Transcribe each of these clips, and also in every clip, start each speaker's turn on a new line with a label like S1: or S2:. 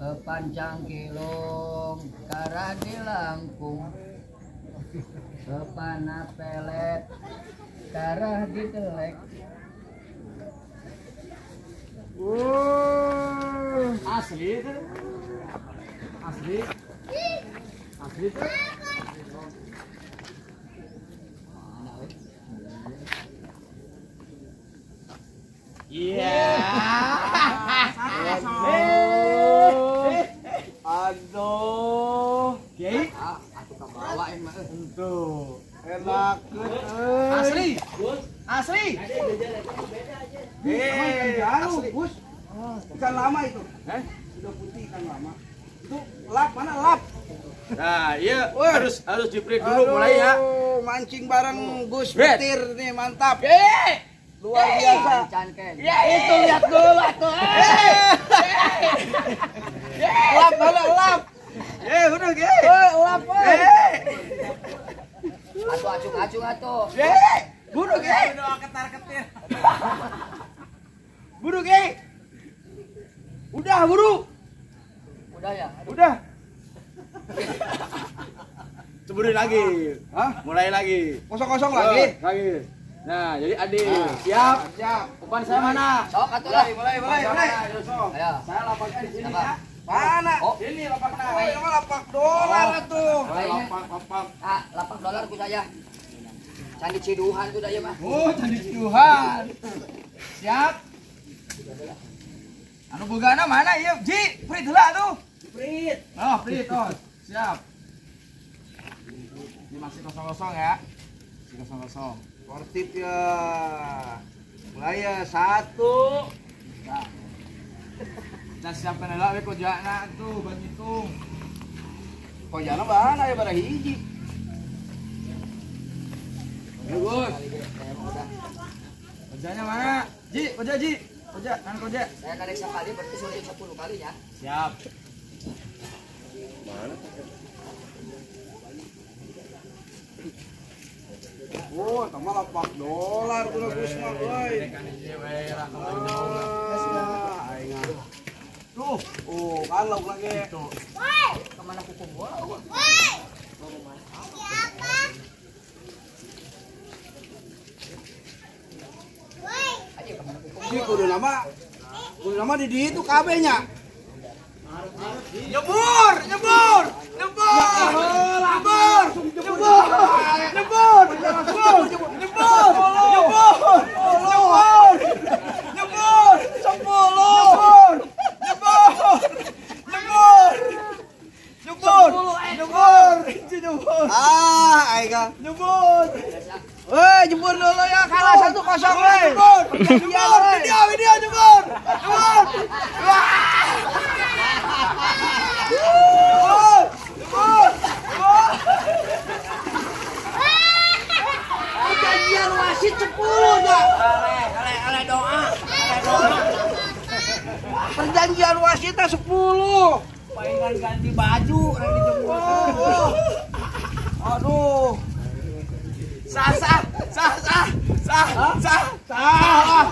S1: Pancang kilung karah dilangkung. Panah pelet karah ditelek.
S2: Asli itu. Asli. Asli itu. Iya.
S3: Aduh.
S2: Kiai.
S1: Aku kebawain mah.
S3: Tuh. Enak.
S2: Asli. Asli.
S3: Ikan baru, Gus. Ikan lama itu.
S2: Hah?
S3: Sudah putih ikan lama. Itu lap mana lap?
S2: Nah, iya harus diprit dulu mulai ya.
S3: Mancing bareng Gus Petir nih, mantap. Luar biasa.
S2: Ya itu lihat dulu atuh.
S3: Lap mana lap?
S2: Udah ge.
S3: Lap.
S1: Atuh acung-acung atuh.
S2: Buru ge.
S3: Doa ketar-ketir.
S2: Buru ge. Udah buru.
S1: Udah ya.
S2: Aduh. Udah. Ceburin lagi.
S3: Hah?
S2: Mulai lagi.
S3: Kosong-kosong lagi.
S2: Lagi. Nah, jadi adil. Siap.
S3: Siap.
S2: Umpan saya mana?
S1: Sok atuh lah.
S2: Mulai.
S1: Ayo.
S2: Saya lapaknya di sini ya.
S3: Mana?
S1: Oh.
S2: Ini lapaknya.
S3: Oh, ini mah lapak dolar atuh.
S2: Lapak.
S1: Ah, lapak dolar ku saya. Candi Ciduhan ku saya mah.
S2: Oh, Candi Ciduhan. Siap. Anu bogana mana ieu? Ji, prit heula tuh.
S3: Prit.
S2: Oh, prit oh. Siap. Ini masih kosong-kosong ya. Masih kosong-kosong.
S3: Sportif ya. Mulai ya, satu.
S2: Nah. Kita siapkan heula we kojana tuh buat ngitung.
S3: Kojana mana ya pada hiji.
S2: Bagus. Kojanya mana? Ji, koja Ji. Koja, kan koja.
S1: Saya karek sekali berarti sudah 10 kali ya.
S2: Siap.
S4: Mana?
S3: Oh, tambah lapak dolar tuh Gus mah euy. Tuh, oh, kan lauk lagi.
S1: Kemana kuku bola?
S3: Si kudu nama di ditu kabeh nya.
S2: Nyebur, nyebur, nyebur, nyebur, nyebur, nyebur, nyebur, nyebur, nyebur, nyebur, 10, nyebur, nyebur, nyebur, nyebur, nyebur.
S3: Ah, aing
S2: nyebur.
S3: Woi, jebur dulu ya, kalah 1-0 woi.
S2: Nyebur, nyebur, video, video jebur, nyebur. Nyebur, nyebur, nyebur.
S3: Perjanjian wasit 10 dah.
S1: Ale, ale doa, ale doa.
S3: Perjanjian wasitnya 10.
S2: Palingan ganti baju orang dijemur.
S3: Oh. Aduh.
S2: Sah, sah, sah, sah, sah, sah, sah.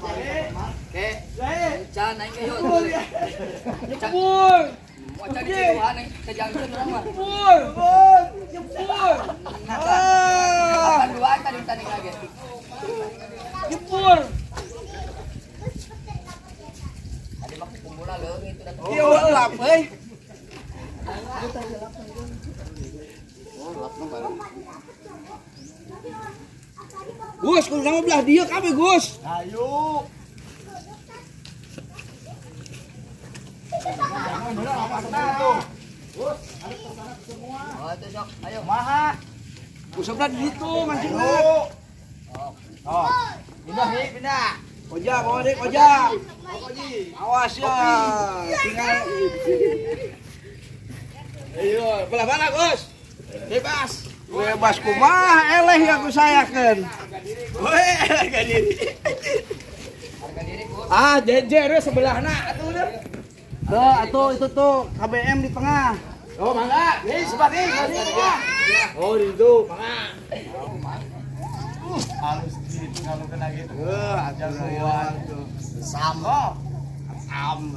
S1: Oke. Can aing ge
S2: Nyebur.
S1: Mau cari Ciduhan aing kejangkeun urang mah.
S2: Nyebur, nyebur, nyebur.
S1: Ah. 8-2 tadi tanding lagi.
S2: Nyebur.
S1: Tadi mah kumpulna leungit udah.
S3: Ieu lap euy. Oh, lapna bareng. Gus, kudu nama belah dieu kabeh, Gus.
S2: Ayo.
S1: Oh, itu sok. Ayo.
S2: Maha.
S3: Usapna di ditu mancingna.
S2: Oh. Pindah nih, pindah.
S3: Koja, bawa deh, koja. Awas ya. Tinggal.
S2: Ayo, belah mana, Gus? Bebas.
S3: Bebas kumaha eleh ya ku sayakeun.
S2: Woi, harga diri.
S1: Harga diri, Gus.
S2: Ah, jejer sebelahna atuh deh.
S3: Tuh, atuh itu tuh KBM di tengah.
S2: Oh, mangga. Nih, sebelah nih, di tengah. Oh, di situ, mangga. Halus gitu kalau kena gitu.
S3: Jagoan tuh.
S1: Sama.
S3: Am.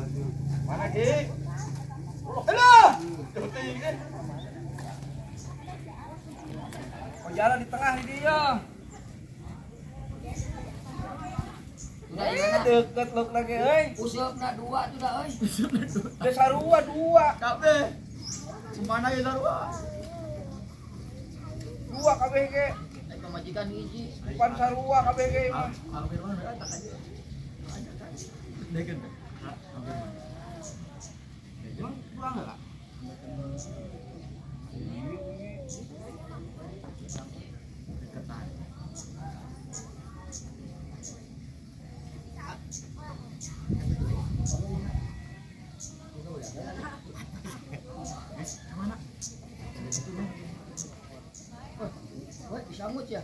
S2: Mana Ki? Alah.
S3: Oh, jalan di tengah di dia. Deket luk lagi euy.
S1: Usupna dua tuh dah euy.
S2: Usupna dua.
S3: Teh sarua dua.
S2: Kabeh. Cemana ya sarua?
S3: Dua kabeh ge.
S1: Ai pamajikan hiji.
S3: Pan sarua kabeh ge mah.
S2: Hampir mana tak aja. Deken. Hampir mana.
S3: Emang kurang enggak?
S2: Deketan. Mana?
S1: Woi, disangut ya?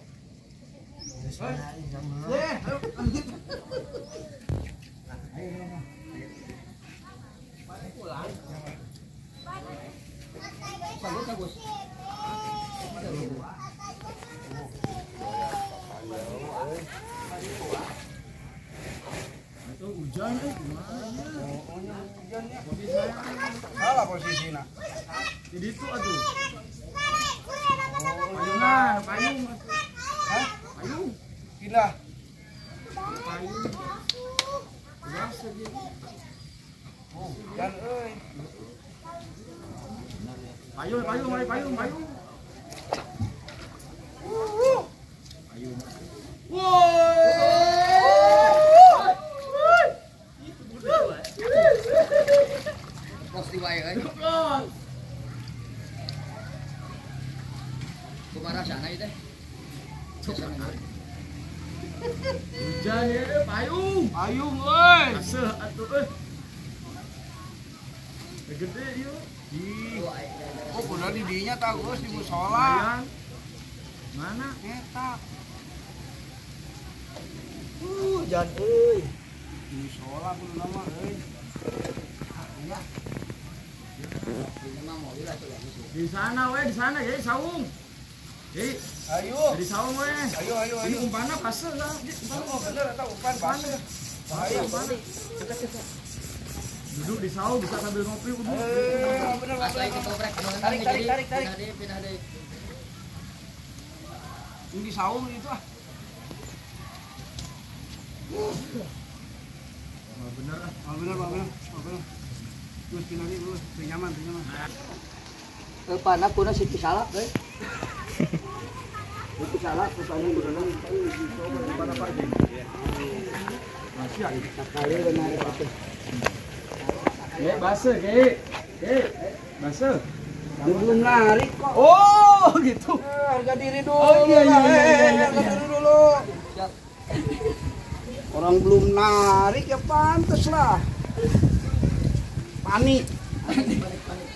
S1: Bagus, bagus.
S2: Itu hujan gimana?
S3: Hujannya. Salah posisinya.
S2: Jadi itu aduh. Payungan, payung.
S3: Hah?
S2: Payung.
S3: Pindah.
S2: Payung. Biasa gitu.
S3: Oh, hujan euy.
S2: Payung, payung, mari payung, payung. Payung.
S1: Pos di wae euy. Kumaha rasana ieu teh?
S2: Hujan ya, payung.
S3: Payung euy.
S2: Aseuh atuh euy. Gede ieu.
S3: Oh, bener di dinya tah Gus di musola.
S2: Mana?
S3: Eta.
S1: Hujan euy.
S3: Di musola kudu nama euy.
S1: Iya.
S2: Di sana we, di sana ya, saung. Jadi,
S3: ayo.
S2: Di saung we.
S3: Ayo, ayo, ayo.
S2: Ini umpanna baseuh lah.
S3: Oh, bener eta umpan baseuh. Bahaya umpanna.
S2: Duduk di saung bisa sambil ngopi udah.
S3: Bener, bener. Tarik, tarik, tarik, tarik.
S1: Pindah deui.
S3: Ini di saung itu ah.
S2: Bener ah.
S3: Bener, bener, bener. Terus pindah deui, terus nyaman, nyaman.
S1: Eupanna kuna si pisalak euy. Itu salah, pesannya berenang.
S2: Umpan apa aja? Masih ada.
S1: Sekali benar itu.
S2: Ge, baseuh, ge. Ge, baseuh.
S3: Belum narik kok.
S2: Oh, gitu.
S3: Harga diri dulu.
S2: Oh iya iya iya.
S3: Harga diri dulu.
S1: Siap.
S3: Orang belum narik ya pantes lah. Panik.
S1: Panik, panik, panik.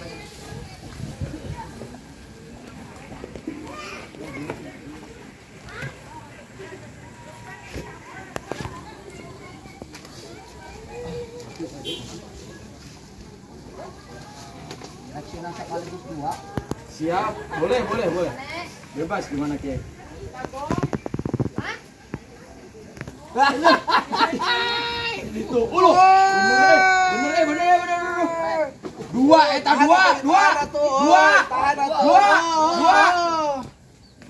S1: Sekaligus dua.
S2: Siap, boleh, boleh, boleh. Bebas gimana Ki? Itu, ulu. Bener, bener, bener, bener. Dua, eta dua, dua, dua, dua, dua,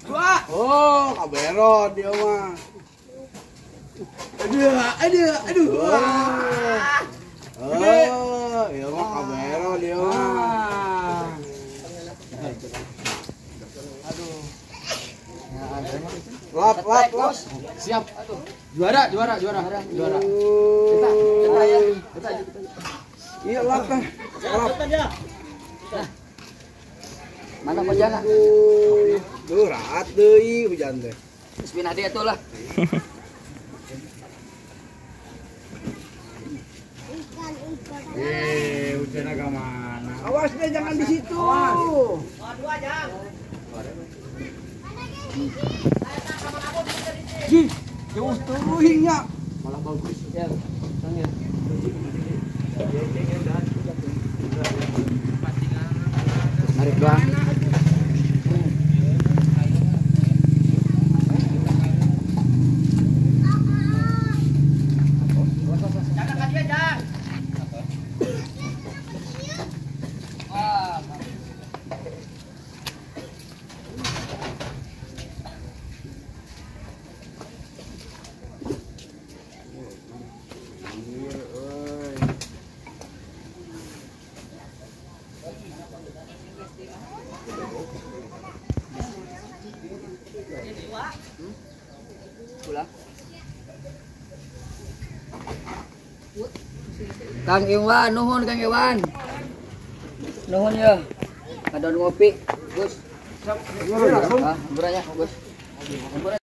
S2: dua.
S3: Oh, kaberot dia mah.
S2: Aduh, aduh, aduh.
S3: Oh, iya mah kaberot dia mah.
S1: Aduh.
S3: Lap, lap, lap.
S2: Siap. Juara, juara, juara, juara.
S1: Kita, kita ya. Kita, kita.
S3: Iya, lap kan. Lap.
S1: Mana kojana?
S3: Duh, raat deui hujan teh.
S1: Geus pindah deui atuh lah.
S2: Hujan agak mana?
S3: Awas deh, jangan di situ.
S1: Oh, dua jam.
S3: Ji, jauh teuing nya.
S1: Malah bagus ya. Sangnya. Narik doang. Pulang. Kang Iwan, nuhun Kang Iwan. Nuhun ya. Ada ngopi, Gus. Ah, beranya, Gus.